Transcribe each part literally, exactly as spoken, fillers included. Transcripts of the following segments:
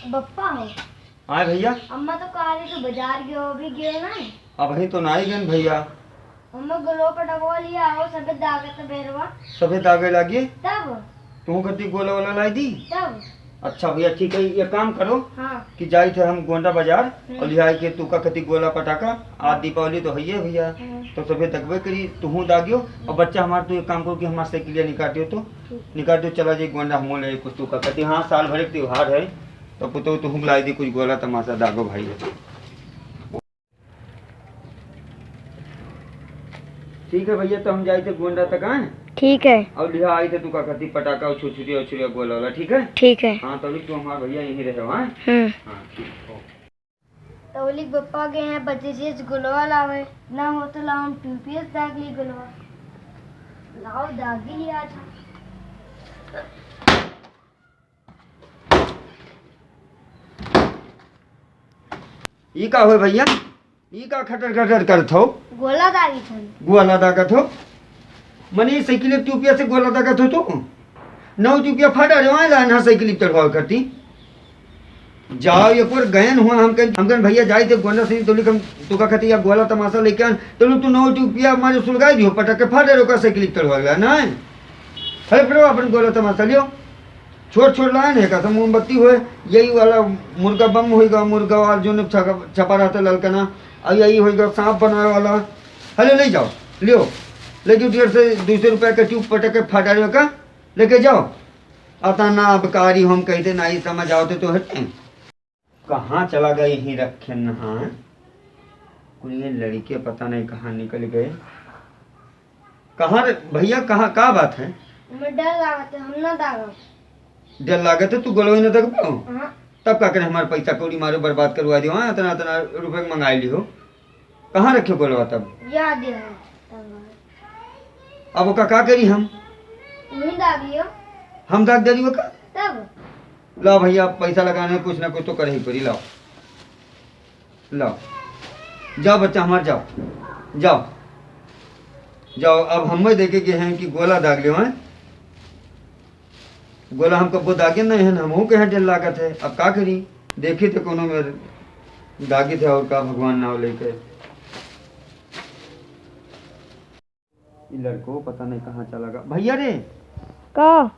बप्पा हो। हाँ भैया। अम्मा तो कहा रही तू बाजार गयो, अभी गयो ना? अबहीं तो नाहीं गएन भैया। अम्मा गोलवा पटकवा लिया हो, सफेद दागत बेरवा। सफेद दागे लागी? तब। तू कती गोला वाला लाई दी? तब। अच्छा भैया, ठीक है, ये काम करो हाँ। कि जाई थे हम गोंडा बाजार हम्म। और लिहाई के तू का कती गोला पटाका, आज दीपावली तो है भैया, हम्म। तो सफेद दगबे करी, तू दागियो। और बच्चा हमार, तू एक काम करो कि हमार साइकिलिया निकाल दियो तो, ठीक। निकाल दियो, चला जाई गोंडा, हम ले कुछ तू का कती। हाँ, साल भर एक त्योहार है, तो पुतहु तुहूँ लाई दी कुछ गोला तमाशा दागो भाई। ठीक है भैया, तो हम जाई थे गोंडा तक, आए? ठीक है। और लिहा आई थे तू का कती पटाका और छुरछुरी और छुरिया गोला वाला, ठीक है? ठीक है। हाँ, तो अभी तू हमार भैया यहीं रहे, हाँ? हम्म। हाँ, ठीक, ओके। तो ओलिक बप्पा गए हैं बजे से गोलवा लावे, ना हो तो लाओ हम टूपिया से दाग ली गोलवा। लाओ दागी लिया था। ई का होय भैया? ई का खटर खटर करत हो? गोला दागित हन। गोला दागत हो? मने ई साइकिल एक टूपिया से गोला दागत हो तू? नौ टूपिया फाटा रे, वहाँ लाना साइकिल चढ़वावे करती। जाओ, एक बार गयन हुआ, हम कहेन, हम कहेन, "भैया, जाई थे गोंडा से, तो लिख हम तोका खातिर या गोला तमाशा लेके आन।" तो लोग तू नौ टूपिया मारे सुलगाई दियो, पटक के फाटे रोका साइकिल चढ़वावे ला, नहीं? अरे फिर अपन गोला तमाशा लियो। छोट छोट लाइन है, कसम मोमबत्ती होए, यही वाला मुर्गा बम होइगा, मुर्गा वाला जो छपा रहता ललकना, और यही होइगा सांप बनावे वाला। हले ले जाओ, लियो, लेके डेढ़ सौ, दो सौ रुपया के ट्यूब पटक के फाटा रे का, लेके जाओ। अतना अबकारी हम कहते नहीं समझ आवते तो हटे। कहाँ चला गए यहीं रखे न, हाँ? कुल ये लड़के पता नहीं कहाँ निकल गए। कहाँ रे भैया, कहाँ, का बात है? हमें डर लागत है, हम ना दागब। डर लागत है, तू गोलवा ही ना दाग पाओ? हाँ। तब का करे, हमारे पैसा कौड़ी मारो बर्बाद करवा दियो, हाँ, इतना, इतना रुपये मंगा लियो। कहाँ रखे गोलवा तब? याद है, तब। अब ओका का करी हम? वहीं दागियो। हम दाग दे दियो का? तब। ला भैया, पैसा लगाने कुछ ना कुछ तो करे ही पड़ी, लाओ। लाओ, जाओ बच्चा हमार, जाओ, जाओ, जाओ। अब हमें देखे के हैं कि गोला दाग लियो हैं। गोला हम कब्बो दागे नहीं हैं, हमहू के हैं डर लागत है। अब का करी, देखी तो कोनो मेर दागित है और का, भगवान नाव लेके। ई लड़को पता नहीं कहाँ चला गया। भैया रे। का?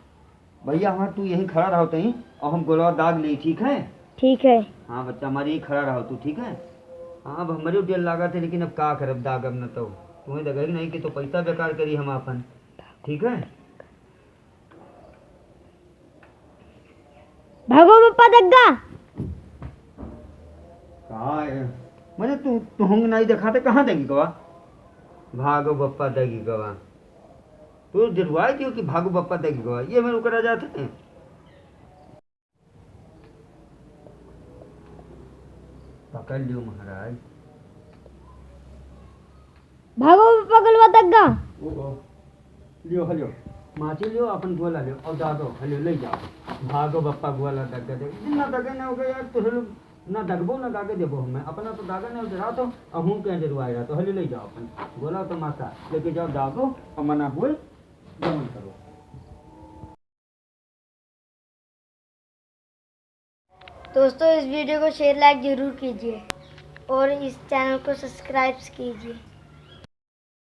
भैया हमार, तू यहीं खड़ा रहो तहीं और हम गोलवा दाग ली, ठीक है? ठीक है। हाँ बच्चा हमारे, यहीं खड़ा रहो तू, ठीक है? हाँ, अब हमरे डेर लागत है, लेकिन अब का करब, दागब न तो। तुम्हें दगई नहीं कि तो पैसा बेकार करी हम आपन, ठीक है? भागो बप्पा दग्गा। का है? मने तू, तू हुंग नहीं दिखाते, कहाँ देगी गवा? भागो बप्पा देगी गवा। तू डरवाई दियो कि भागो बप्पा देगी गवा। ये मेरे ऊपर आ जाते हैं। पकड़ लियो महाराज। भागो बप्पा गोलवा दग्गा। ओ, ओ। लियो, हलियो। माची लियो, अपन गोला लियो, और दागो, हलियो, ले जाओ। भागो बप्पा गोला दग्गा दे। जितना दगे न हो गया, तो हलो, ना दगबो, ना दागे देबो हमें। अपना तो दागे न हो रहा तो, अहूँ के डरवाए रहा तो, हलियो, ले जाओ अपन। गोला तो माता, लेके जाओ, दागो, और मना हुए, गमन करो। दोस्तों, इस वीडियो को शेयर, लाइक ज़रूर कीजिए और इस चैनल को सब्सक्राइब कीजिए।